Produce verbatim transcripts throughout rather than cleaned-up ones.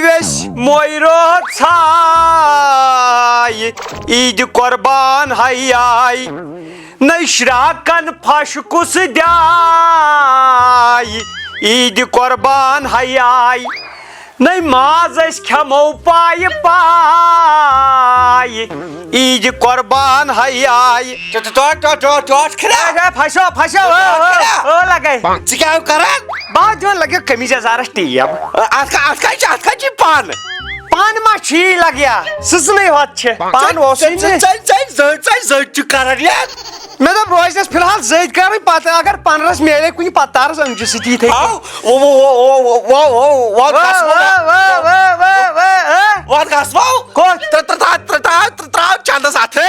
ویٚژھِ مویہِ رٲژ ژھایہِ، عیٖدِ قۄربان ہَے آیہِ۔ نَے شرٛاکَن پھَش کُس دیٛایہِ، عیٖدِ قۄربان ہَے آیہِ۔ نَے ماز أسۍ کھٮ۪مو پایہِ پایہِ، عیٖدِ قۄربان ہَے آیہِ۔ ٹۄ-، ٹۄ-، ٹۄ-، ٹۄ-، ٹۄٹھ کھرٛا۔ اے، اے، پھَسیو، پھَسیو، او، او، ٹۄٹھ کھرٛا۔ او، لَگے۔ ژٕ کیٛاہ کَران؟ بہٕ ہا دِوان لَگیو قمیٖض یَزارَس ٹیپ۔ اَتھ کا-، اَتھ کَتہِ چھِ، اَتھ کَتہِ چھِ پَن؟ پَن ما چھی لَگیا؟ سٕژنٕے ہوت چھِ۔ پَن اوسُے ژےٚ، نہٕ۔ ژےٚ، ژےٚ، ژےٚ زٔج، ژےٚ زٔج چھُ کَران یَتھ۔ مےٚ دوٚپ، روزنَس فِلحال زٔدۍ کَرٕنۍ، پَتہٕ اگر پَنرَس میلے کُنہِ، پَتہٕ تارَس أنٛجہِ سۭتی یِتھَے کَنۍ۔ آو، وَ، وَ، گژھو۔ وَ، وَ، وَ، وَ، وَ، وَ۔ وَ، گژھو۔ کوٚت؟ ترٛ-، ترٛ-، ترٛ-، ترٛ-، ترٛ-، ترٛاو چَندَس اَتھٕ۔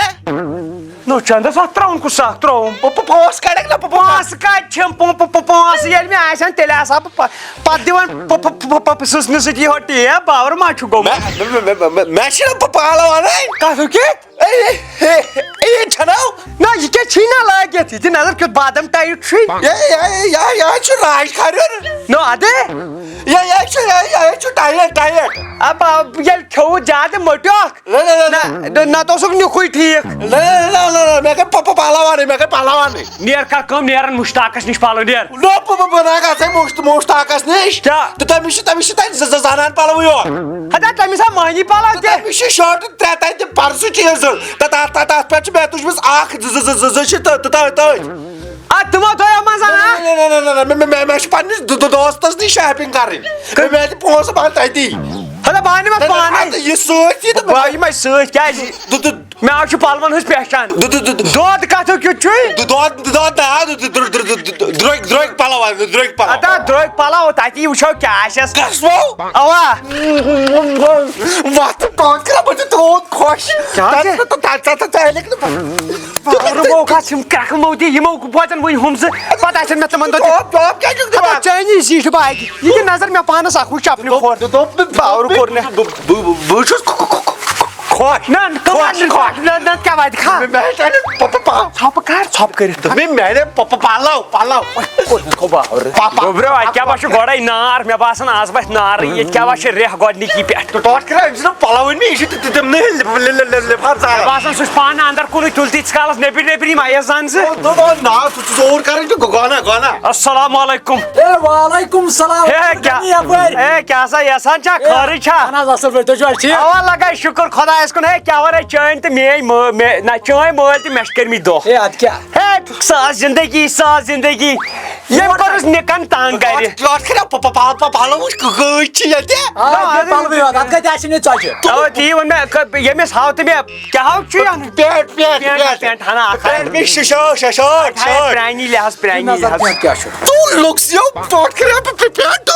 نو، چَندَس اَتھ ترٛاوُن کُس اَکھ ترٛاوُن؟ پو-، پو-، پونٛسہٕ کَڑَکھ نہ، پو-، پو-، پونٛسہٕ کَتہِ چھِم؟ پو-، پو-، پو-، پونٛسہٕ ییٚلہِ مےٚ آسہِ ہَن، تیٚلہِ آسہٕ ہا بہٕ پَ-، پَتہٕ دِوان پو-، پو-، پو-، پو-، سٕژنہِ سۭتۍ یِہوٚے ٹیپ، باور ما چھُ گوٚمُت؟ مےٚ، مےٚ، مےٚ، مےٚ، مےٚ، مےٚ چھِنہٕ پَ-، پَلو اَنٕنۍ۔ کَتھ ہُہ کِتھ؟ اے، اے، اے، اے، چھَنو؟ نہ، یہِ کیٛاہ چھی نہ لٲگِتھ؟ یہِ تہِ نظر کیُتھ بادام ٹایِٹ چھُے۔ یہِ، یہِ، یہِ، یہِ، یہِ چھُ راج کھریُن۔ نو، اَدٕ؟ یہِ، یہِ چھُ، یہِ، یہِ چھُ ٹایِٹ، ٹایِٹ۔ اَب، اَب، ییٚلہِ کھیوٚوُ زیادٕ مٔٹیوکھ۔ نہ، نہ، نہ، نہ۔ نہ، نَتہٕ اوسُکھ نیُکھُے ٹھیٖک۔ نہ، نہ، نہ، نہ، نہ، مےٚ گٔے پَ-، پَ-، پَلو اَنٕنۍ، مےٚ گٔے پَلو اَنٕنۍ۔ نیر کر کٲم، نیر اَن مُشتاقَس نِش پَلو، نیر۔ نو، بہٕ، بہٕ، بہٕ نہ گژھے مُشت-، مُشتاقَس نِش۔ کیٛاہ؟ تہٕ تٔمِس چھِ، تٔمِس چھِ تَتہِ زٕ، زٕ زَنان پَلوٕے یوت۔ ہتا تٔمِس ہا مٔہنی پَلو تہِ۔ تٔمِس چھِ شٲٹہٕ ترٛےٚ تَتہِ پَرسُہ چیٖز۔ تہٕ تَتھ، تَتھ، تَتھ پٮ۪ٹھ چھِ مےٚ تُجمٕژ اَکھ، زٕ، زٕ، زٕ، زٕ، زٕ چھِ تہٕ، تہٕ تٔتھۍ، تٔتھۍ۔ اَدٕ تِمو دۄیو منٛز اَنا۔ نہ، نہ، نہ، نہ، نہ، مےٚ، مےٚ، مےٚ، مےٚ چھِ پنٛنِس دو-، دو-، دوستَس نِش شاپِنٛگ کَرٕنۍ۔ مےٚ، مےٚ دِ پونٛسہٕ، بہٕ اَنہٕ تَتی۔ ہتا بہٕ اَنہٕ یِمَن نہ، نہ، پانَے۔ اَدٕ یہِ سۭتۍ یہِ تہٕ بہٕ یِمَے سۭتۍ، کیٛازِ؟ دُ-، دُ-، مےٚ حظ چھُ پَلوَن ہٕنٛز پہچان۔ دُ-، دُ-، دُ-، دُ-، دود کَتھُک کیُتھ چھُے؟ دُ-، دود، دُ-، دود نہ، دُ-، دُ-، دُ-، دُ-، دُ-، درٛوٚگۍ، درٛوٚگۍ پَلو اَن، درٛوٚگۍ پَلو۔ اَدا درٛوٚگۍ پَلو، تَتی وٕچھو کیٛاہ آسٮ۪س۔ گژھو۔ اَوا۔ وَتھ، پانہٕ کَرا بہٕ چھُس تیوٗت خۄش۔ کیٛاہ تَتہِ چھِ؟ تَتہِ، تَتہِ، تَتہِ، تَتہِ ہیٚکہِ نہٕ بہٕ۔ پاورٕ موقع چھِ یِم کرٛٮ۪کہٕ مو دِ، یِمو بوزَن وۄنۍ ہُم زٕ، پَتہٕ آسَن مےٚ تِمَن دۄہ تہِ۔ ٹاپ، ٹاپ کیٛاہ چھُکھ دِوان؟ پَتہٕ چٲنی زیٖٹھ باگہِ۔ یہِ دِ نظر مےٚ پانَس اَکُے چَپنہِ کھۄر۔ دوٚپ، دوٚپ، باورٕ کوٚر نہٕ۔ بہٕ، بہٕ، بہٕ، بہٕ چھُس خۄ-، خۄ-، خۄ-، خۄش۔ نہ، نہ، خۄش، خۄش۔ نہ، نہ، کیٛاہ واتہِ کھا؟ مےٚ، مےٚ ہیٚچھ نہٕ پَ-، پَ-، پَ-، ژھۄپہٕ کَر، ژھۄپہٕ کٔرِتھ۔ مےٚ، مےٚ، مےٚ، پَ-، پَ-، پَلو، پَلو۔ کوٚر نہٕ خۄباور۔ پَ-، پَ-، گوٚبرو، اَتہِ کیٛاہ باسہِ چھُ گۄڈَے نار؟ مےٚ باسان آز وَتھِ نارٕے۔ ییٚتہِ کیٛاہ باسہِ چھُ ریٚہہ گۄڈٕنِکی پٮ۪ٹھ؟ تہٕ ٹوٹھ کَران، أمۍ چھِنہٕ پَلوٕے مےٚ، یہِ چھِ تہِ-، تہِ-، تِم نٔلۍ لِفاف مےٚ زالان۔ باسان سُہ چھُ پانہٕ اَندَر کُنُے، تُلۍ تیٖتِس کالَس نیٚبرۍ نیٚبرۍ یِم آیَس زَن زٕ۔ نہ، نہ، نہ، ژٕ چھُکھ زور کَران، ژٕ گوٚو نہ، گوٚو نہ۔ السلام علیکم۔ اے، وعلیکم السلام۔ ہے، کیٛاہ، یَپٲرۍ۔ ہے، کیٛاہ سا یَژھان چھا، اے، خٲرٕے چھا؟ اَہَن حظ، اَصٕل پٲٹھۍ، تُہۍ چھِو حظ ٹھیٖک؟ اَوا لَگے شُکُر خۄدایَس کُن۔ ہے، کیٛاہ وَنَے، چٲنۍ تہٕ میٛٲنۍ مٲ-، مےٚ، نہ، چٲنۍ مٲلۍ تہٕ مےٚ چھِ کٔرمٕتۍ دۄہ۔ ہے، اَدٕ کیٛاہ؟ ہے، ساس زندگی، ساس زندگی۔ ییٚمۍ کوٚرُس نِکَن تنگ گرِ۔ یورٕ کھرٛا پَ-، پَ-، پَ-، پَ-، پَلو وٕچھ، گٲج چھِ ییٚتہِ۔ آ، آ، یہِ پَلوٕے یوت، اَتھ کَتہِ آسہِ نہٕ ژۄچہِ؟ اَوا، تی ووٚن مےٚ، کٔ-، ییٚمِس ہاو تہٕ مےٚ، کیٛاہ ہاو چھُ یہِ اَنُن؟ Pant, pant, pant, pant. Pant, ہَنا، اَکھ ہَنا۔ پینٹ، مےٚ چھِ شٲٹ، شٲٹ، شٲٹ، ہَے، شٲٹ۔ پرٛانی لحاظ، پرٛانی نظر لحاظ۔ پینٹ کیٛاہ چھُ؟ ژٕ لوٚگ سیو، ٹوٹھ کَرے بہٕ پینٹ۔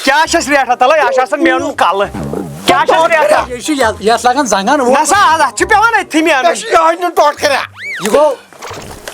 کیٛاہ چھَس ریٹھا؟ تَلے، اَسہِ آسان مینُن کَلہٕ۔ کیٛاہ چھَس ریٹھا؟ یہِ چھُ یَتھ، یَتھ لَگان زنٛگَن وول۔ نہ سا، اَتھ چھُ پٮ۪وان أتھی مینُن۔ مےٚ چھُ یِہوٚے نیُن ٹوٹھ کَرے۔ یہِ گوٚو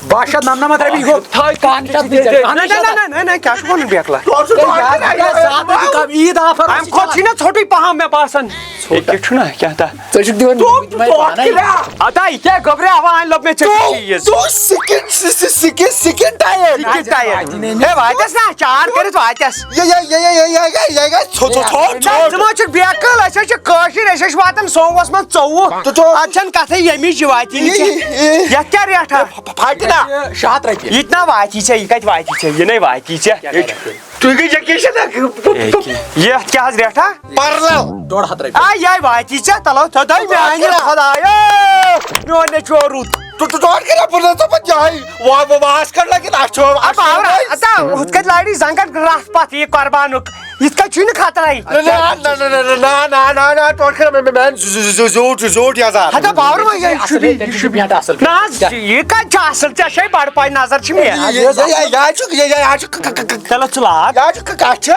باہ شیٚتھ نَمنَمَتھ رۄپیہِ، یہِ گوٚو پانٛژھ شیٚتھ نہ، نہ، نہ، نہ، نہ، کیٛاہ چھُ وَنان بیکلا؟ تورٕ چھُ ٹوٹھ کَرے۔ یہِ حظ، یہِ حظ زیادٕ تہِ کَم، عیٖد آفر اَمہِ کھۄتہٕ چھِی نہ ژھوٚٹُے پَہَم مےٚ باسان۔ یہِ کیٛاہ چھُنہ، کیٛاہ تھا؟ ژٕ چھُکھ دِوان ٹوٹھ، مےٚ ٹوٹھ پانَے۔ کَرے۔ اَدا، یہِ کیٛاہ گوٚبرے، اَوا، اَنہِ لوٚب مےٚ ژےٚ ٹوٹھ، چیٖز۔ ٹوٹھ، سِکِن، سِکِن، سِکِن ٹایَر۔ سِکِن ٹایَر۔ ہے، واتٮ۪س نہ، چار کٔرِتھ واتٮ۪س۔ یہِ، یہِ، یہِ گژھِ ژھو، ژھو، ژھو، ژھو۔ نہ، ژٕ ما چھُکھ بیکل، أسۍ حظ چھِ کٲشِرۍ، أسۍ حظ چھِ واتان سووَس منٛز ژوٚوُہ۔ تہٕ ژوٚوُہ۔ اَتھ چھَنہٕ کَتھٕے، ییٚمِچ یہِ واتی نہٕ یہِ، کینٛہہ۔ یہِ۔ یَتھ کیٛاہ ریٹھا؟ پھَٹہِ نا۔ شےٚ ہَتھ رۄپیہِ۔ یہِ تہِ نا واتی ژےٚ، یہِ کَتہِ واتی ژےٚ؟ یہِ نے واتی ژےٚ۔ تُہۍ گٔے جَکیشَن اَکھ۔ یَتھ کیٛاہ حظ ریٹھا؟ پَرلَل۔ ڈۄڈ ہَتھ رۄپیہِ۔ آ، یہِ واتی ژےٚ، تَلو، تھٲو تۄہہِ میٛانہِ خۄدایو۔ میون نیٚچو رُت۔ تہٕ، تہٕ تۄہہِ کَرے بہٕ نَژان پَتہٕ یِہوٚے وا-، وا-، واس کَڑ لَگہِ نہ، اَتھ چھُ، اَتھ چھُ آ، باورا، اَتھ آ، ہُتھ کَتہِ لارِ زنٛگَن رَتھ پَتھ یہِ قۄربانُک؟ یِتھ کَتہِ چھُے نہٕ خطرَے۔ نہ، نہ، نہ، تۄہہِ کَرے مےٚ، مےٚ، میٛانہِ زیوٗ، زیوٗ، زیوٗ، زیوٗ، زیوٗ، زیوٗ، یَزار۔ ہَتا باورٕ وۄنۍ یہِ چھُ بیٚیہِ، یہِ چھُ بیٚیہِ۔ نہ حظ، یہِ کَتہِ چھُ اَصٕل؟ ژےٚ چھے بَڑٕ پَے نظر چھِ مےٚ۔ یہِ، یہِ، یہِ، یہِ، یہِ چھُ، یہِ، یہِ، یہِ چھُ ک-، ک-، ک-، چلو ژٕ لاگ۔ یہِ چھُ ک-، کَتھ چھِ؟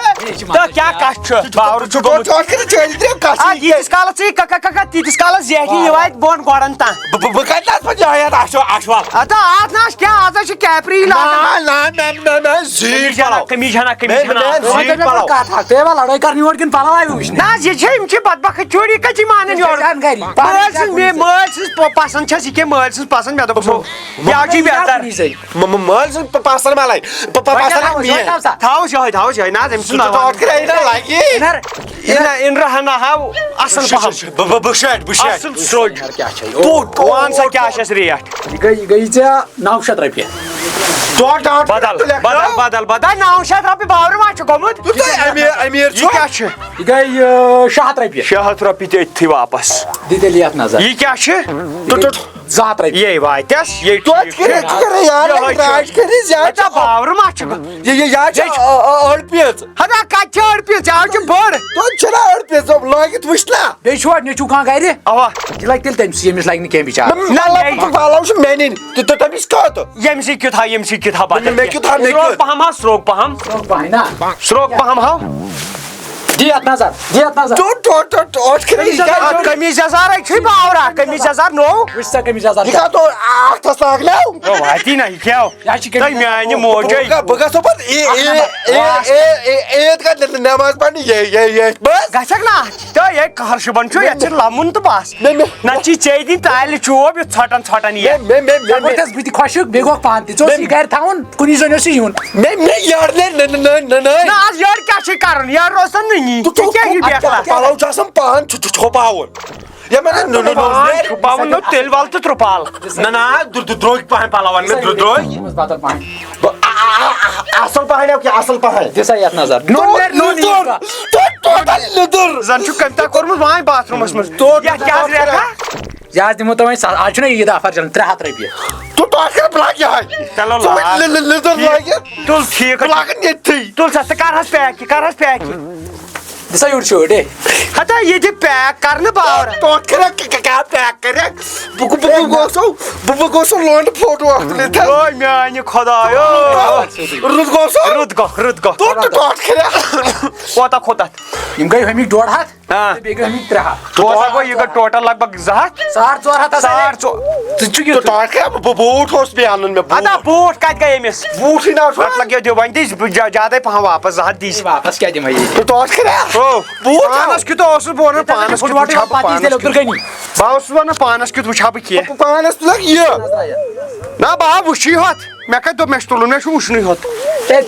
تہٕ کیٛاہ کَتھ چھُ؟ باورٕ چھُ گوٚمُت۔ ژٕ، ژٕ، ژٕ کَتھ چھِ؟ آ، ییٖتِس کالَس ژٕ یہِ ک-، ک-، ک-، ک-، تیٖتِس کالَس زیٹھی یہِ واتہِ بۄن گۄڈَن تام۔ بہٕ، بہٕ، بہٕ کَتہِ نَس پَتہٕ یِہوٚے اَتھ اَچھو، اَچھوَل؟ ہَتا اَتھ نہ حظ کیٛاہ، آز حظ چھِ کیپری لاگان۔ نہ، نہ، نہ، نہ، نہ، زیٖٹھۍ قمیٖض ہنا، پَلو۔ قمیٖض ہنا، قمیٖض مین، ہنا۔ مین، زیٖٹھۍ پَلو۔ کَتھ تُہۍ ٲسوا لڑٲے کرنہِ یور کِنہٕ پلو آیہِ وٕچھنہِ؟ نہ حظ، یہِ چھِ، یِم چھِ بدبخت چوری کَتہِ چھِ مانان یورٕ؟ گرِ۔ مٲلۍ سٕنٛز، مے-، مٲلۍ سٕنٛز پ-، پسنٛد چھَس یہِ کینٛہہ، مٲلۍ سٕنٛز پسنٛد، مےٚ دوٚپُس، ہو، یہِ حظ چھُے بہتر۔ کُنی زٔنۍ۔ م-، م-، مٲلۍ سٕنٛز پ-، پسنٛد ما لگہِ؟ پ-، پ-، وۄنۍ پسنٛد کیٛاہ لگہِ تھاوَو، مےٚ۔ وۄنۍ کھاو سا۔ تھاوُس یِہوٚے، تھاوُس یِہوٚے۔ نہ حظ، أمۍ سُنٛد ناو۔ تہٕ تَتھ کَرے نہ لگہِ۔ اِنر۔ اِنر، اِنر ہنا ہاو اَصٕل پَہَم۔ بہٕ، بہٕ، بہٕ شیٹ، بہٕ شیٹ۔ اَصٕل سرٛوج۔ کیٛاہ چھےٚ؟ ٹوٹھ، وَن سا کیٛاہ چھَس ریٹ؟ یہِ گٔے، یہِ گٔے ژےٚ نَو شیٚتھ رۄپیہِ۔ ٹوٹھ، ٹوٹھ، بدل، ٹوٹھ، بدل، ٹوٹھ۔ بدل، بدل۔ نَو شیٚتھ رۄپیہِ باورٕ ما چھُ گوٚمُت؟ یوٗتاہ أمیٖر، أمیٖر یہِ چھُ۔ کیٛاہ چھُ؟ یہِ گٔے، یہِ، شےٚ ہَتھ رۄپیہِ۔ شےٚ ہَتھ رۄپیہِ تہِ أتھی واپس۔ دِ تیٚلہِ یَتھ نظر۔ یہِ کیٛاہ چھُ؟ یہِ گٔے زٕ ہَتھ رۄپیہِ۔ یے واتٮ۪س، یے توتہِ ٹھیٖک کٔرِتھ چھُ۔ ژٕ کَران یارٕ یِہوٚے چھُ۔ راج کٔرِتھ زیادٕ اچھا، چھُ۔ باورٕ ما چھُ؟ یہِ، یہِ، یہِ حظ چھِ یے چھُ۔ أ-، أ-، أڑ پیٖژ۔ ہتا کَتہِ چھِ أڑ پیٖژ؟ یہِ حظ چھِ بٔڑ۔ توتہِ چھِنہ أڑ پیٖژ، لٲگِتھ وٕچھ نا۔ بیٚیہِ چھُوا نیٚچوٗ کانٛہہ گَرِ؟ اَوا۔ یہِ لَگہِ تیٚلہِ تٔمۍ سٕے، ییٚمِس لَگہِ نہٕ کینٛہہ بِچارٕ۔ مےٚ، مےٚ لَگ پَلو چھُ مےٚ نِنۍ۔ تہٕ، تہٕ تٔمِس کَتھ؟ ییٚمہِ سۭتۍ کیُتھ ہا، ییٚمہِ سۭتۍ کیُتھ ہا بَچَس مےٚ کیٛاہ؟ کیُتھ ہا، مےٚ سرٛوگ کیُتھ؟ پَہَم ہا، سرٛوگ پَہَم۔ سرٛوگ پَہَم نا؟ سرٛوگ پَہَم ہا۔ دِ یَتھ نظر، دِ یَتھ نظر۔ ٹوٹھ، ٹوٹھ، ٹوٹھ، ٹوٹھ کٔرِتھ۔ قمیٖض یَزار۔ اَتھ قمیٖض یَزارَے چھُے باورا، قمیٖض یَزار نوٚو۔ وٕچھ سا قمیٖض یَزار یہِ کیٛاہ؟ کَتھ اوس؟ اَتھَس لاگنو۔ او، اَتی نہ، یہِ کیٛاہ؟ یہِ حظ چھِ تۄہہِ قمیٖض یَزار۔ میٛانہِ موجے۔ بہٕ گژھٕ، بہٕ گژھٕ پَتہٕ عی-، اَکھ عی-، نمبر۔ عی-، عی-، عید کَتھ نٮ۪ماز پَرنہِ؟ یے، یے، یے، بَس۔ گژھکھ نہ؟ تہٕ یے قہر شُبَن چھُ، یَتھ چھِ لَمُن تہٕ بَس۔ مےٚ، مےٚ، نہ چی ژےٚ دِنۍ تالہِ چوب یُتھ ژھۄٹن ژھۄٹن یِیہِ۔ مےٚ، مےٚ، مےٚ، مےٚ، ژےٚ گوٚو مےٚ، تَس بہٕ تہِ خۄشک، بیٚیہِ گوٚکھ پانہٕ تہِ۔ ژٕ اوسُے مےٚ، گرِ تھاوُن، کُنی زٔنۍ اوسُے یُن۔ مےٚ، مےٚ یارٕ نے، نہ، نہ، نہ، نہ، نہ۔ نہ حظ، یارٕ کیٛاہ چھُے کَرُن؟ یارٕ روزتن نہٕ نی۔ تہٕ ژٕ کیٛاہ یہِ اَدٕ بیکلا؟ کیٛاہ، پَلو چھُ آسان پان چھُ، چھُ، چھُپاوُن۔ یہِ مےٚ نہ، نہ، نہ، نہ، پان نہ۔ چھُپاوُن نہٕ تیٚلہِ وَل تہٕ ترٛوپال۔ نہ، نہ، درٛ-، درٛ-، درٛوگۍ پَہَن پَلو اَن مےٚ، درٛوگۍ، درٛوگۍ۔ یہِ منٛز بدل پَہَن۔ بہٕ، آ، آ، آ، آ، اَصٕل پَہَن، یہِ کیٛاہ اَصٕل پَہَن؟ دِ سا یَتھ نظر۔ نوٚن نیر، نوٚن نیر۔ لیٚدُر۔ ژٕ ٹوٹل لیٚدُر۔ زَن چھُ کٔمۍ تام کوٚرمُت وۄنۍ باتھ روٗمَس منٛز۔ ٹوٹل یَتھ کیٛاہ حظ ریٹ ہا؟ یہِ حظ دِمو تۄہہِ وۄنۍ سا-، آز چھُنہ عیٖد آفر چلان، ترٛےٚ ہَتھ رۄپیہِ۔ تہٕ تۄہہِ کَرٕ بہٕ لاگہِ یِہوٚے۔ چلو ژٕ وۄنۍ لاگ۔ لِ-، لِ-، لیٚدٕر یہِ لاگہِ۔ تُل ٹھیٖک بہٕ حظ چھُ۔ لاگَن ییٚتھی۔ تُل سا، ژٕ کَر حظ پیک یہِ، کَر حظ پیک یہِ۔ دِ سا یورٕ چھُ، ہے۔ ہتا یہِ تہِ پیک کَرنہٕ باورٕ۔ ٹوٹھ کَرَکھ کیٛاہ، کیٛاہ، کیٛاہ پیک کَرَکھ؟ بہٕ، بہٕ، بہٕ گوسو، بہٕ، بہٕ گوسو لونڈٕ فوٹو اَکھ تُلِتھ۔ او میٛانہِ خۄدایو۔ رُت گوسو۔ رُت گوٚو، رُت گوٚو۔ ٹوٹھ، ٹوٹھ کَرَکھ۔ کوتاہ کھوٚت اَتھ؟ یِم گٔے ہُمِکۍ ڈۄڈ ہَتھ۔ ہاں۔ تہٕ بیٚیہِ گٔے ہُمِکۍ ترٛےٚ ہَتھ۔ ٹوٹل گوٚو، یہِ گوٚو ٹوٹل لگ بگ زٕ ہَتھ۔ ساڑ ژور ہَتھ ہسا ساڑ ژور۔ ژٕ چھُکھ یُتھ۔ ٹوٹل کیٛاہ؟ بہٕ، بوٗٹھ اوس بیٚیہِ اَنُن مےٚ، بوٗٹھ۔ ہتا بوٗٹھ کَتہِ گٔے أمِس؟ بوٗٹھٕے نہ اوس۔ پَتہٕ لَگیو دِیِو وۄنۍ دِس بہٕ جا-، زیادَے پَہَم واپَس، زٕ ہَتھ دِس۔ واپَس کیٛاہ دِمہٕ یہِ؟ ٹوٹل کیٛاہ؟ او، بوٗٹھ پانَس کیُتھ اوسُس بہٕ وَنان، پانَس کیُتھ وٕچھِ ہا بہٕ پَتہٕ یی پانَس تیٚلہِ اوٚدُر کیُتھ؟ کَنہِ۔ بہٕ اوسُس وَنان پانَس کیُتھ وٕچھِ ہا بہٕ کینٛہہ۔ پانَس تُلَکھ یہِ۔ نہ، بہٕ ہا وٕچھی ہوٚتھ۔ مےٚ کَتہِ دوٚپ مےٚ چھُ تُلُن، مےٚ چھُ وٕچھنُے ہوت۔ تیٚلہِ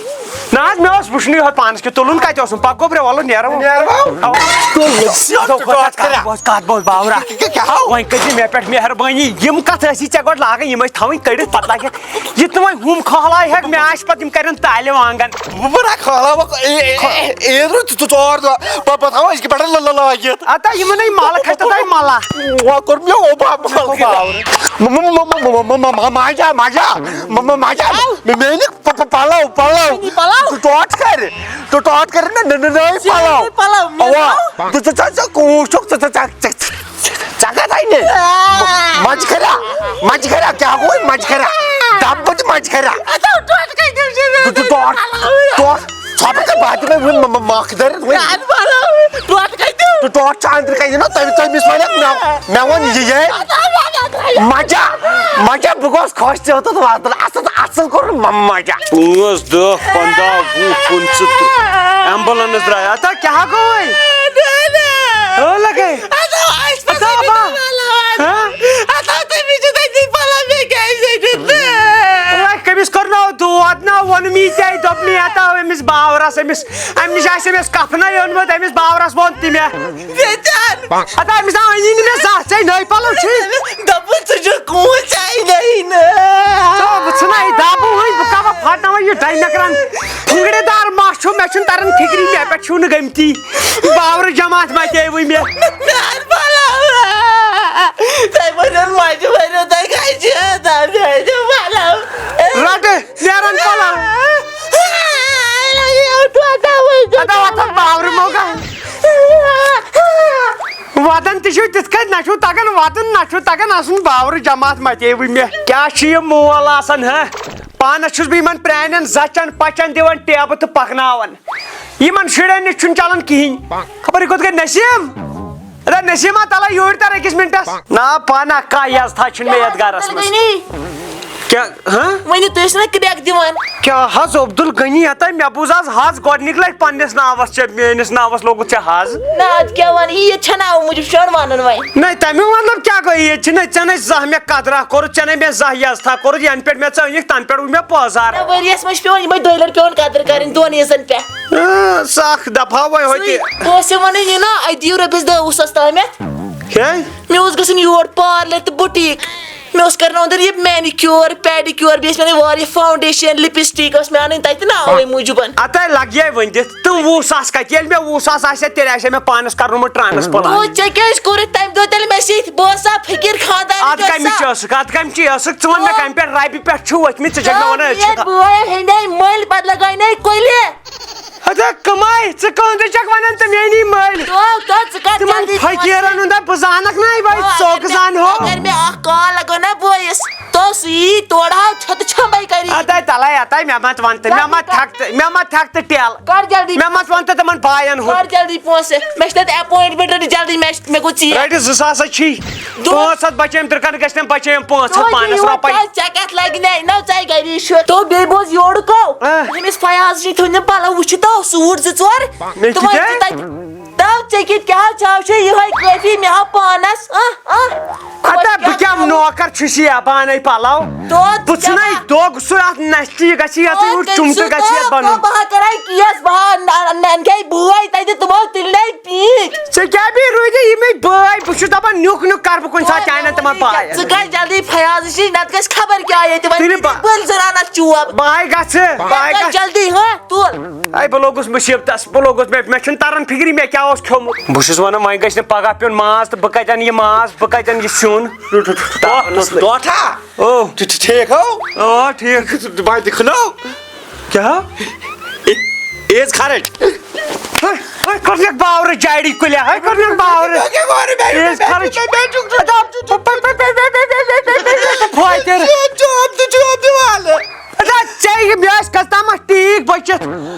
نہ حظ، مےٚ اوس وٕچھنُے ہوت پانَس کیُتھ تُلُن کَتہِ اوسُم۔ پَکو برٛونٛہہ، وَلہٕ نیرو۔ نیرو۔ اَوا۔ تُل، ژٕ کَتھ بوز، کَتھ بوز، باورا۔ کیٛاہ، کیٛاہ، کیٛاہ ہاو؟ وۄنۍ کٔرۍ زِ مےٚ پٮ۪ٹھ مہربٲنی، یِم کَتھ ٲسی ژےٚ گۄڈٕ لاگٕنۍ، یِم ٲسۍ تھاوٕنۍ کٔڑِتھ، پَتہٕ لاگہِ یہِ تہِ وۄنۍ ہُم کھہلایہِ ہٮ۪کھ، مےٚ آسہِ پَتہٕ یِم کَرن تالہِ وانٛگَن۔ بہٕ، بہٕ رَٹہٕ کھہلاوَکھ، اے، اے، اے، اے، روٗد ژٕ، ژٕ ژور دۄہ، پَتہٕ، پَتہٕ تھاوَو أسۍ کہِ پٮ۪ٹھ لَ-، لَ-، لٲگِتھ۔ اَتہ یِمَن ہے مَلہٕ کھَسہِ، تَتھ ہے مَلہٕ۔ وۄنۍ کوٚر مےٚ اوٚبا مَلہٕ۔ مَ-، مَ-، مَ-، مَ-، مَ-، مَ-، مَ-، مَجا، مَجا۔ مَ-، مَ-، مَجا۔ مےٚ، مےٚ أنِکھ پ-، پ-، پَلَو، پَلَو۔ أنی پَلَو؟ ژٕ ٹوٹھ کَرِ۔ ژٕ ٹوٹھ کَرِ نہ، نہ، نہ، نہ، أنۍ ژےٚ پَلَو۔ أنی پَلَو، مےٚ اَوا۔ پَلَو؟ ژٕ، ژٕ، ژٕ، ژٕ کوٗر چھُکھ، ژٕ، ژٕ، ژٕ، ژٕ، ژٕ کَتھ آیہِ مےٚ؟ آ۔ مَجہِ کھریا، مَجہِ کھریا، کیٛاہ گوٚو مَجہِ کھریا؟ دَب بہٕ تہِ مَجہِ کھریا۔ اَدٕ ٹوٹھ کَتہِ چھُ مےٚ؟ ژٕ، ژٕ ٹوٹھ، پَلَو؟ ٹوٹھ۔ ژھۄپہٕ کَر باتہِ مےٚ وٕنۍ مَ-، مَ-، مَکھ دٲرِتھ وٕنۍ۔ اَدٕ پَلَو، ٹوٹھ کَتہِ؟ تہٕ ٹوٹھ چھُ أنٛدرٕ کَنہِ، یہِ نا تٔمۍ، تٔمِس وَنٮ۪کھ مےٚ، مےٚ ووٚن یہِ، یہِ۔ مَجا، مَجا، بہٕ گوس خۄش ژےٚ یوٚتَتھ واتُن۔ اَصٕل، اَصٕل کوٚرُن مَ-، مَجا۔ پانٛژھ، دَہ، پنٛداہ، وُہ، پٕنٛژٕہ، تٕرٛہ۔ ایمبولینس درٛاے۔ اَتھا کیٛاہ گوٚوُے؟ ہو لگے۔ اَتھا با۔ ہاں؟ اَتھا تٔمِس چھُ تَتی پَلو، مےٚ کیٛازِ ژٔٹِتھ؟ اوے، کٔمِس کوٚرنو دود نہ ووٚنُم یہِ ژےٚ، دوٚپنٕے اَتھا أمِس باورَس، أمِس، اَمہِ نِش آسہِ أمِس کفنَے اوٚنمُت، أمِس باورَس ووٚن تہِ مےٚ۔ بیٚیہِ تہِ اَن۔ ہتا أمِس آو أنی نہٕ مےٚ زانٛہہ، ژےٚ نٔے پَلو چھِ۔ دوٚپُن ژٕ چھُکھ کوٗر، ژےٚ نَے نہٕ۔ ژٕ وٕچھ نا یہِ دَبہٕ وٕنۍ، بہٕ کَپا پھاٹناوَے یہِ ڈاینَکرَن۔ پھُنٛگرِ دار مَس چھُ، مےٚ چھُنہٕ تَران فِکری، مےٚ پٮ۪ٹھ چھُو نہٕ گٔمتی۔ باورٕ جماعت مَتیوٕے مےٚ۔ میٛانہِ پَلو۔ تۄہہِ ؤنِو مَجہِ، ؤنِو تۄہہِ کَتہِ چھِ، تۄہہِ میٛانہِ پَلو۔ رَٹہٕ۔ نیران پلو۔ ادا وۄتھن باورٕ موقع۔ وَدان تہِ چھِو تِتھ کٔنۍ، نہ چھُو تَگان وَدُن، نہ چھُو تَگان اَسُن، باورٕ جماعت مَتے وٕنہِ مےٚ۔ کیٛاہ چھُ یہِ مول آسان، ہہ؟ پانَس چھُس بہٕ یِمَن پرٛانٮ۪ن زَچَن پَچَن دِوان ٹیبہٕ تہٕ پَکناوان۔ یِمَن شُرٮ۪ن نِش چھُنہٕ چَلان کِہیٖنۍ۔ خبر یہِ کوٚت گٔے نسیٖم؟ ادا نسیٖما، تَلہ یوٗرۍ تَر أکِس مِنٹَس۔ نا پانہ کانٛہہ یَزتھا چھُنہٕ مےٚ یَتھ گَرَس منٛز۔ کیٛاہ؟ ہاں؟ ؤنِو، تُہۍ ٲسِو نا کرٛٮ۪کھ دِوان؟ کیٛاہ حظ عبدالغنی ہتا؟ مےٚ بوٗز آز حظ گۄڈٕنِکۍ لٹہِ پننِس ناوس ژےٚ، میٲنِس ناوس لوگُتھ ژےٚ حظ۔ نہ، ادٕ کیٛاہ ونہٕ، عیٖد چھنہٕ اوٕ موٗجوٗب چھُ یِوان ونُن وۄنۍ۔ نہ، تمیُک مطلب کیٛاہ گوٚو؟ عیٖد چھِ نہ، ژےٚ نَے زانٛہہ مےٚ قدرا کوٚرُتھ، ژےٚ نَے مےٚ زانٛہہ عزتھا کوٚرُتھ، ینہٕ پٮ۪ٹھ مےٚ ژٕ أنِکھ تنہٕ پٮ۪ٹھ وُچھ مےٚ پٲزار۔ نہ، ؤریس منٛز چھِ پٮ۪وان یِمے دۄیہِ لٹہِ پٮ۪وان قدٕر کرٕنۍ دۄن عیٖزن پٮ۪ٹھ۔ اۭں، سخ دفعہ وۄنۍ ہوٚتہِ۔ سُے، بہٕ اوسُس ونان یہِ نا، اتہِ دِیِو رۄپیس دہ وُہ ساس تامتھ۔ ہے؟ مےٚ اوس گژھُن یور پارلر تہٕ بُٹیٖک۔ مےٚ اوس کرناوُن تَتہِ یہِ manicure, pedicure، بیٚیہِ ٲسۍ مےٚ اَنٕنۍ واریاہ foundation, lipstick ٲس مےٚ اَنٕنۍ تَتہِ نا اَوَے موٗجوٗبَن۔ اَتَے لَگہِ ہے ؤنۍ دِتھ تِم وُہ ساس کَتہِ؟ ییٚلہِ مےٚ وُہ ساس آسہِ ہا، تیٚلہِ آسہِ ہا مےٚ پانَس کَرُن transplant۔ تو ژےٚ کیٛازِ کوٚرُتھ تَمہِ دۄہ تیٚلہِ مےٚ سۭتۍ؟ بہٕ اوسا فقیٖر خانٛدارٕکۍ اَتھ کَمہِ ٲسا؟ چی ٲسٕکھ؟ اَتھ کَمہِ چی ٲسٕکھ؟ ژٕ وَن مےٚ تو کَمہِ پٮ۪ٹھ رَبہِ پٮ۪ٹھ چھُ ؤتھمٕتۍ؟ ژٕ چھَکھ مےٚ تو وَنان أسۍ چھِ میٛٲنۍ بٲے ہیٚنٛدے مٔلۍ پَتہٕ لَگاے نے کُلہِ۔ ہتا کماے، ژٕ کٲنٛدٕ چھکھ ونان تہٕ میٛٲنی مٲلۍ؟ تو، تو، ژٕ کر تِمن جلدی فقیٖرن ہُنٛد ہا بہٕ زانکھ نہ، بھائی، ہاں، ژوٚک اگر مےٚ، زانہو۔ اگر مےٚ اکھ کال لگٲو نہ بٲیِس، تو سُہ یی تورٕ ہا چھۄتہٕ چھۄمبے کری۔ اتے تلے، اتے مےٚ مت ون تہٕ، مےٚ مت تھکھ تہٕ، مےٚ مت تھکھ تہٕ ٹیل۔ کر جلدی۔ مےٚ مت ون تہٕ تِمن باین ہُنٛد۔ کر جلدی پونٛسہٕ، مےٚ چھِ تتہِ appointment رٔٹِتھ جلدی، مےٚ چھِ، مےٚ گوٚو ژیر۔ رٔٹِتھ زٕ ساس ہا چھی۔ دۄہ۔ پانٛژھ ہتھ بچٲیِم ترکن گژھِ نہٕ بچٲیِم پانٛژھ ہتھ توتہِ پانس یوٗت رۄپے۔ تۄہہِ ژےٚ کتھ لگہِ نے، نہ ژےٚ گری چھُ۔ تو بیٚیہِ بوز یورٕ کو۔ آ۔ أمِس فیاض جی تھٲوۍ نہٕ پلو وٕچھِتھ تو سوٗٹ زٕ ژور۔ مےٚ تِمن کیٛاہ؟ چھِ تتہِ۔ تو ژےٚ کِتھ کیٛاہ چھاو چھے یِہوٚے کٲفی مےٚ ہا پانس۔ آ، آ۔ ہتا خۄش بہٕ کیٛاہ کیٛاہ نوکر چھُس یہِ پانے پلو؟ تو بہٕ ژٕ ژھٕنے کیٛاہ؟ دۄگ سُہ اتھ نستہِ، یہِ گژھِ یتھ تو یوٗت تٔمۍ چُمٹہٕ سُہ گژھِ یتھ تو، بنُن۔ بہٕ ہا کرے کیس، بہٕ ہا ن-، ن-، ننہٕ گے بٲے تتہِ تِمو تُلۍ نے پیٖنتۍ۔ ژےٚ کیٛاہ بیٚیہِ روٗدی یِمے بٲے؟ بہٕ چھُس دَپان نیُک نیُک کَرٕ بہٕ کُنہِ ساتہٕ چانٮ۪ن تِمَن بٲے۔ ژٕ گژھ جلدی فیاض نِش، نَتہٕ گژھِ خبر کیٛاہ ییٚتہِ وۄنۍ تیٚلہِ با-، بٔلۍ زَنانَس چوب۔ بہٕ ہاے گژھٕ، بہٕ ہاے گژھ گژھٕ۔ جلدی، ہاں، تُل۔ اے، بہٕ لوٚگُس مُصیٖبتَس، بہٕ لوٚگُس، مےٚ، مےٚ چھُنہٕ تَران فِکرِ مےٚ کیٛاہ اوس کھیوٚمُت۔ بہٕ چھُس وَنان وۄنۍ گژھِ نہٕ پَگاہ پیوٚن ماز تہٕ بہٕ کَتہِ اَنہٕ یہِ ماز، بہٕ کَتہِ اَنہٕ یہِ سیُن؟ ٹوٹھا۔ او۔ ٹھِ-، ٹھِ-، ٹھیٖک ہو؟ آ، ٹھیٖک۔ بہٕ دِکھنو۔ کیٛاہ؟ اے-، ایز خرٕچ۔ ہے، ہے، کوٚرنَکھ باورٕ جاڑی کُلیا، ہے، کوٚرنَکھ باورٕ۔ مےٚ کیٛاہ کوٚر؟ مےٚ، ایز مےٚ، خرٕچ۔ مےٚ، مےٚ چھُکھ ژٕ دَپ، ژٕ چھُکھ فٲیدٕ۔ چوب، چوب، ژٕ چوب دِوان۔ اَدا، ژےٚ یہِ مےٚ ٲسۍ کٔژتامَتھ ٹیٖک بٔچِتھ۔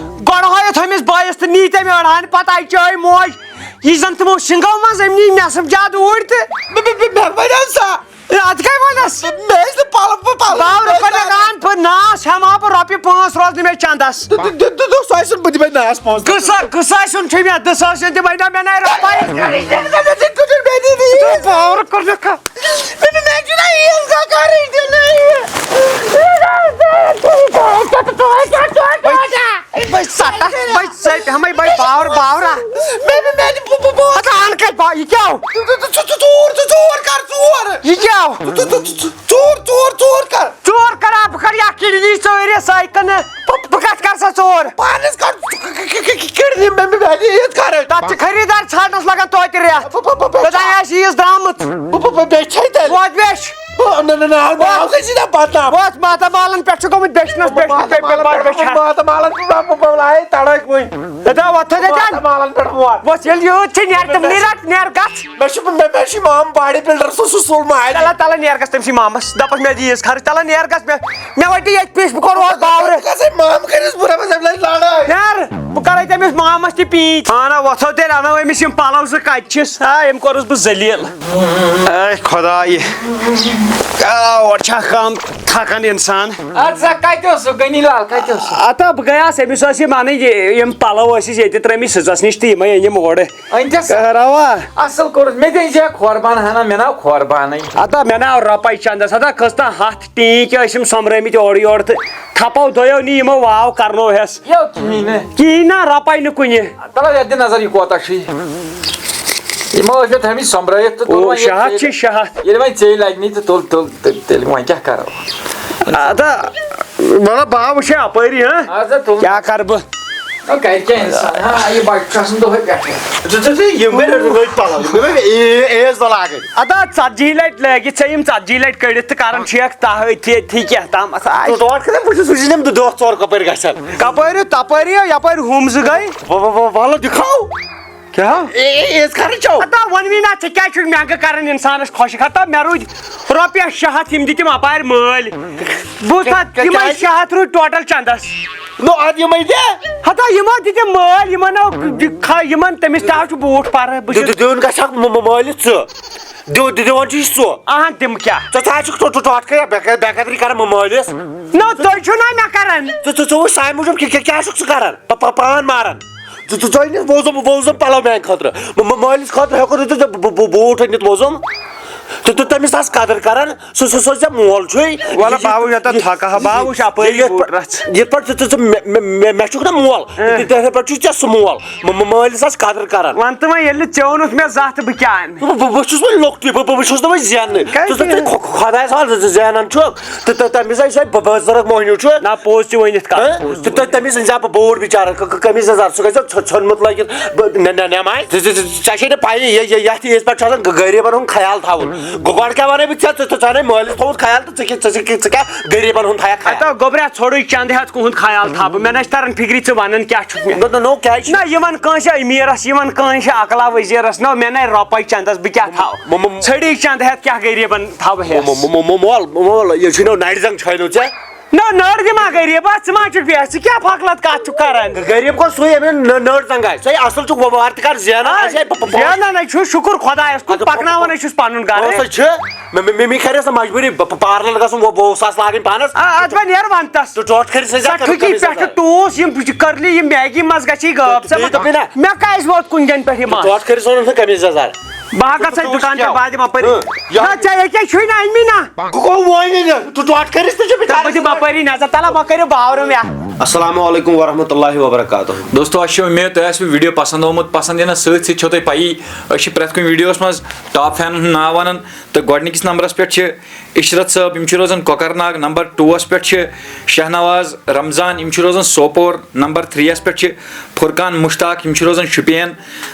گۄڈٕ ہٲیِتھ ہُمِس بٲیِس تہٕ نی تٔمۍ أڑہَن، پَتہٕ آیہِ چٲے موج۔ یہِ زَن تِمو شِنٛگو منٛز، أمۍ نی مےٚ سَمجاد اوٗرۍ تہٕ۔ مےٚ، مےٚ، مےٚ، مےٚ وَنیو سا۔ ہے، اَتھ کَمہِ وَنَس؟ مےٚ ٲسۍ نہٕ پَلو، پَلو۔ باورٕ پَتہٕ گان بہٕ ناس ہٮ۪مہٕ ہا بہٕ رۄپیہِ پانٛژھ روزنہٕ مےٚ چَندَس۔ دُ-، دُ-، دُ-، دُ-، دُ-، سُہ ٲسِن بہٕ دِمَے ناس پانٛژھ۔ کٕسا، کٕسا سیُن چھُ مےٚ؟ دُسا سیُن تہِ بَنیو مےٚ نَے رۄپَے۔ تہٕ باورٕ کوٚر مےٚ کَتھ۔ مےٚ، مےٚ، مےٚ چھُنہ عیٖد گاہ کَرٕنۍ تہِ نہٕ یہِ۔ بٔے سَتَتھ، بٔے ژٔپۍ ہَمَے، بٔے باورٕ، باورا۔ مےٚ، مےٚ، مےٚ، بہٕ، بہٕ، بہٕ۔ ہَتہٕ اَن کَتہِ با-، یہِ کیٛاہ؟ ژٕ، ژٕ، ژٕ، ژٕ، ژٕ ژوٗر، ژٕ ژوٗر کَر، ژوٗر۔ یہِ کیٛاہ؟ ژٕ، ژٕ، ژٕ، ژٕ، ژٕ، ژوٗر، ژوٗر، ژوٗر کَر۔ ژوٗر کَرا؟ بہٕ کَرٕ یہِ اَکھ کِڈنی ژٲرِتھ سۄے کٕنہٕ۔ بہٕ، بہٕ کَتھ کَرٕ سۄ ژوٗر؟ پانَس کَر ژٕ کہِ-، کہِ-، کہِ-، کِڈنی مےٚ، مےٚ، مےٚ یہِ یِتھ کَرٕنۍ۔ تَتھ چھِ خریٖدار ژھانٛڈنَس لَگان توتہِ رٮ۪تھ۔ بہٕ، بہٕ، بہٕ، بہٕ، بہٕ۔ توٚتام آسہِ عیٖز درٛامٕژ۔ بہٕ، بہٕ، بہٕ، بیٚچھے تیٚلہِ۔ ووت بیٚچھ۔ بہٕ، نہ، نہ، نہ، نہ، ووت۔ نہ، سا چھِنہ بدنام۔ ووت ماتامالَن پٮ۪ٹھ چھُ گوٚمُت بیٚچھنَس، بیٚچھنَس، ماتا-، بیٚچھنَس، ماتامالَن، بیٚچھنَس۔ ماتامالَن، بہٕ، بہٕ، بہٕ، بہٕ، بہٕ، آیے تَڑٲکۍ وٕنۍ۔ ہے، دا، وۄتھ تھٲے دے جان۔ ماتامالَن پٮ۪ٹھ ووت۔ وۄتھ ییٚلہِ یوٗت چھِ، نیر تِم نیٖرَکھ، نیر گژھ۔ مےٚ چھُ، مےٚ، مےٚ چھُ مام باڈی بِلڈر سُہ، سُہ سُل مالہِ۔ تَلہ، تَلہ، نیر گژھ تٔمۍ سٕے مامَس۔ دَپَس مےٚ دِ عیٖز خرٕچ۔ تَلہ، نیر گژھ مےٚ۔ مےٚ وَٹہِ ییٚتہِ پِش، بہٕ کوٚر ووت باورٕ۔ ژٕ گژھ ہے مام کٔرِس بُرٕ، بس أمۍ لَڑِ لَڑٲے۔ نیر، بہٕ کَرَے تٔمِس مامَس تہِ پیٖنتۍ۔ اَہَن ہا، وۄتھو تیٚلہِ اَنو أمِس یِم پَلَو زٕ کَتہِ چھِس۔ آ، أمۍ کوٚرُس بہٕ ذلیٖل۔ اے خۄدایہِ۔ آ، اورٕ چھا کَم تھَکان اِنسان۔ اَدٕ سا، کَتہِ اوسُکھ؟ غنی لال کَتہِ اوسُکھ؟ اَتھ ہا بہٕ گٔیاس، أمِس ٲس یِم اَنٕنۍ، یہِ، یِم پَلَو ٲسِس ییٚتہِ ترٛٲمٕتۍ سٕژَس نِش تہٕ یِمَے أنِم اورٕ۔ أنۍ تہِ سا؟ رَوا۔ اَصٕل کوٚرُتھ۔ مےٚ تہِ أنۍ زِ ہا کھۄر بَن ہَنا، مےٚ نا کھۄر بَنٕے۔ ہَتا مےٚ نا رۄپَے چَندَس، ہَتا کھٔژ تَن ہَتھ ٹیٖنٛکۍ ٲسۍ یِم سۄمبرٲومٕتۍ اورٕ یورٕ تہٕ تھپو دۄیو نی یِمو واو کرنو ہٮ۪س۔ یو کِہیٖنۍ نہٕ۔ کِہیٖنۍ نہ، رۄپَے نہٕ کُنہِ۔ تَلہٕ یَتھ دِ نظر، یہِ کوتاہ چھُ یہِ۔ یِمو ٲسۍ مےٚ تھٲومٕتۍ سۄمبرٲیِتھ تہٕ تُل او، وۄنۍ ییٚلہِ شےٚ ہَتھ ژےٚ، چھِ شےٚ ہَتھ۔ ییٚلہِ وۄنۍ ژےٚ لَگہِ نٕے تہٕ تُل، تُل، تیٚلہِ، تیٚلہِ وۄنۍ کیٛاہ کَرو؟ اَدٕ، مطلب، بہٕ ہا وٕچھِ اَپٲری، ہاں؟ اَدٕ تُل۔ کیٛاہ کَرٕ بہٕ؟ نہ، گرِ کیٛاہ اِنسان؟ ہا، یہِ بَچہٕ چھُ آسان دۄہَے پٮ۪ٹھَے۔ ژٕ، ژٕ، ژٕ، یِم گٔے رٔٹۍ رٔٹۍ پَلَو، یِم گٔے اے-، ایز وَلاگٕنۍ۔ اَدٕ اَتھ ژَتجی لَٹہِ لٲگِتھ ژےٚ یِم ژَتجی لَٹہِ کٔڑِتھ تہٕ کَران چھِ اَکھ تَہہ أتھی، أتھی کیٛاہ تامَتھ آسہِ۔ ژٕ تور کھٔسَکھ، بہٕ چھُس وٕچھُن یِم دۄہ ژور کَپٲرۍ گژھن۔ کَپٲرۍ، تَپٲری، یَپٲرۍ ہُم زٕ گٔے۔ وَ-، وَ-، وَ-، وَلہٕ دِکھاو۔ کیٛاہ؟ اے-، اے-، ایز خرٕچ چھو۔ اَدا وَنوٕے نہ، ژےٚ کیٛازِ چھُکھ مٮ۪نٛگہٕ کَران اِنسانَس خۄشِک؟ ہَتا مےٚ روٗدۍ رۄپیَس شےٚ ہَتھ، یِم دِتِم اَپارِ مٲلۍ۔ بوٗزتھا، کیٛاہ، یِمَے کیٛازِ؟ شےٚ ہَتھ روٗدۍ ٹوٹَل چَندَس۔ نو، اَدٕ یِمَے دِ۔ ہتا یِمو دِتِم مٲلۍ، یِمن آو، یِمن تٔمِس تہِ آو چھُ بوٗٹھ پَرٕ، بہٕ چھُس دیُن گژھکھ مٲلِس ژٕ۔ دِو-، دِ-، دِوان چھُ یہِ سُہ۔ اہن، تِم کیٛاہ؟ ژٕ، ژٕ ہا چھُکھ ٹو-، ٹو-، ٹوٹھ کَران بے-، بے-، بے قدری کران مٲلِس۔ نہ، تُہۍ چھِو نہ مےٚ کران۔ ژٕ، ژٕ، ژٕ وٕچھ سانہِ موٗجوٗب کہِ-، کہِ-، کیٛاہ چھُکھ ژٕ کران؟ پا-، پا-، پان ماران۔ ژٕ، ژٕ، ژٕ أنِتھ وۄزُم، وۄزُم پَلو میٛانہِ خٲطرٕ۔ مہ-، مہ-، مٲلِس خٲطرٕ ہٮ۪کو نہٕ ژٕ بوٗ-، بوٗ-، بوٗٹھ أنِتھ وۄزُم۔ تہٕ، تہٕ تٔمِس آس قدٕر کران۔ سُہ، سُہ، سُہ ژےٚ مول چھُے۔ وَلہٕ یہِ، باوُش، یوٗتاہ یہِ، تھکہٕ ہا، یہِ، باوُش، اَپٲری یہِ، یِتھ بوٗٹھ پٲ-، رَژھ۔ یِتھ پٲٹھۍ ژٕ، ژٕ، ژٕ مےٚ، مےٚ، مےٚ، مےٚ چھُکھ نہ مول۔ اۭں۔ تِتھَے پٲٹھۍ چھُ ژےٚ سُہ مول۔ مہ-، مہ-، مٲلِس آس قدٕر کران۔ وَن تہٕ وۄنۍ، ییٚلہِ نہٕ ژےٚ اوٚنُتھ مےٚ زانٛہہ تہٕ بہٕ کیٛاہ اَنہٕ؟ بہٕ، بہٕ، بہٕ چھُس وۄنۍ لۄکٹُے، بہٕ، بہٕ، بہٕ چھُس نہٕ وۄنۍ زیننٕے۔ کَتہِ ژٕ، ژٕ، ژٕ زینہٕ؟ خۄ-، خۄدایَس حوالہٕ ژٕ، ژٕ زینان چھُکھ۔ تہٕ، تہٕ تٔمِس آسہِ سۄے ب-، بٔزرٕگ مۄہنیو چھُ۔ نہ، پوٚز تہِ ؤنِتھ کَتھ، ہہ؟ پوٚز تہٕ، تہِ تہٕ ؤنِتھ۔ تٔمِس أنۍ زِ ہا بہٕ بوٗٹھ بِچارٕ، ک-، ک-، قمیٖض یَزار، سُہ گژھِ ژھۄ-، ژھۄنمُت لٲگِتھ۔ بہٕ، نہ، نہ، نہ، ماے، ژےٚ، ژےٚ، ژےٚ، ژےٚ چھے نہٕ پَیی، یہِ، یہِ، یَتھ عیٖذ پٮ۪ٹھ چھُ آسان غ-، غریٖبَن ہُنٛد خیال تھاوُن۔ گۄ-، گۄڈٕ کیٛاہ وَنَے بہٕ ژےٚ، ژٕ، ژٕ، ژےٚ اَنَے مٲلِس تھوٚومُت خیال تہٕ ژٕ کیٛاہ، ژٕ، ژٕ، ژٕ کیٛاہ غریٖبَن ہُنٛد تھایَکھ خیال؟ ہَتو گوٚبرا، ژھوٚرُے چَندٕ ہٮ۪تھ کُہُنٛد خیال تھاوٕ بہٕ۔ مےٚ نہ چھِ تَران فِکرِ ژٕ وَنان کیٛاہ چھُکھ مےٚ۔ نہ، نہ، نو، کیٛازِ چھُ؟ نہ، یِمَن کٲنٛسہِ أمیٖرَس، یِمَن کٲنٛسہِ اَکلا ؤزیٖرَس، نہ، مےٚ نَے رۄپَے چَندَس، بہٕ کیٛاہ تھاوٕ؟ مۄ-، مۄ-، ژھٔڑی چَندٕ ہٮ۪تھ کیٛاہ غریٖبَن تھاوٕ ہٮ۪س؟ مۄ-، مۄ-، مۄ-، مۄ-، مۄل، مۄل، یہِ چھُنہٕ نَرِ زنٛگ چھٲنِو ژےٚ۔ نہ، نٔر دِ ما غریٖبَس، ژٕ ما چھُکھ بے-، ژٕ کیٛاہ فقلت کَتھ چھُکھ کَران؟ غریٖب گوٚو سُے، ییٚمۍ نہٕ نٔر زنٛگ آسہِ۔ سُے اَصٕل چھُکھ وۄ-، وارٕ تہِ کَر زینان آ، آسہِ ہے، پ-، پ-، پونٛسہٕ۔ زینان ہے چھُ، شُکُر خۄدایَس کُن، اَدٕ پَکناوان ہے چھُس پَنُن گَرٕ۔ پونٛسہٕ چھِ۔ مےٚ، مےٚ، مےٚ، مےٚ کَرے سۄ مجبوٗری، ب-، ب-، پارلر گژھُن، وۄ-، وۄ ساس لاگٕنۍ پانَس۔ آ، اَدٕ وۄنۍ نیر وَنتَس۔ تہٕ ٹوٹھ کٔرِتھ سا سۄ کھُکی کَمیٖز پٮ۪ٹھٕ یَزار۔ ٹوٗس، یِم کرلی، یِم میگی منٛز گژھِ یہِ غٲب۔ ژےٚ بیٚیہِ ما-، دوٚپ مےٚ نا۔ مےٚ کیٛازِ ووت کُنہِ جایہِ پٮ۪ٹھ یہِ مَس؟ ٹوٹھ کٔرِتھ سا اوٚنُتھ نہٕ کَمیٖز یَزار۔ بہٕ ہا گژھٕ ژٕ وٕچھ دُکانَس پٮ۪ٹھ کیٛاہ؟ بہٕ دِمہٕ اَپٲری۔ ہہ، یہِ نہ، ژےٚ ییٚکیٛاہ چھُے نہ أنۍ مٕتۍ نا۔ گوٚو وۄنۍ نہٕ۔ ٹوٹھ کٔرِتھ تہِ چھُ بہٕ بہٕ دِمہٕ اَپٲری نظر، تَلہ وۄنۍ کٔرِو باورٕ مےٚ۔ السلام علیکم ورحمۃ اللہ وبرکاتہ۔ دوستو، اَسہِ چھِ اُمید تۄہہِ آسِوٕ video پسنٛد آمُت۔ پسنٛد یِنَس سۭتۍ سۭتۍ چھو تۄہہِ پَیی، أسۍ چھِ پرٛٮ۪تھ کُنہِ videoس منٛز top fanن ہُنٛد ناو وَنان۔ تہٕ گۄڈٕنِکِس نمبرَس پٮ۪ٹھ چھِ عشرت صٲب، یِم چھِ روزان کۄکرناگ۔ نمبر ٹوٗوَس پٮ۪ٹھ چھِ شاہنواز رمضان، یِم چھِ روزان سوپور۔ نمبر تھرٛیٖیَس پٮ۪ٹھ چھِ فرقان مشتاق، یِم چھِ روزان شُپین۔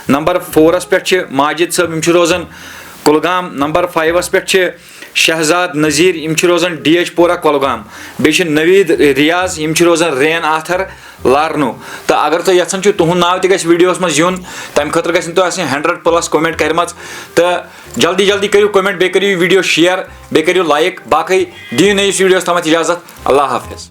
نمبر فورَس پٮ۪ٹھ چھِ ماجد صٲب، یِم چھِ روزان کُلگام۔ نمبر فایِوَس پٮ۪ٹھ چھِ شہزاد نذیر، یِم چھِ روزان ڈی ایچ پورہ کۄلگام۔ بیٚیہِ چھِ نوید ریاض، یِم چھِ روزان رین آتھر لارنو۔ تہٕ اگر تُہۍ یژھان چھِو تُہُنٛد ناو تہِ گژھِ videoس منٛز یُن، تَمہِ خٲطرٕ گژھن تۄہہِ آسٕنۍ hundred plus comment کٔرمٕژ۔ تہٕ جلدی جلدی کٔرِو comment، بیٚیہِ کٔرِو یہِ video share، بیٚیہِ کٔرِو like۔ باقٕے دِیِو نٔیِس videoس تامَتھ اجازت۔ اللہ حافظ۔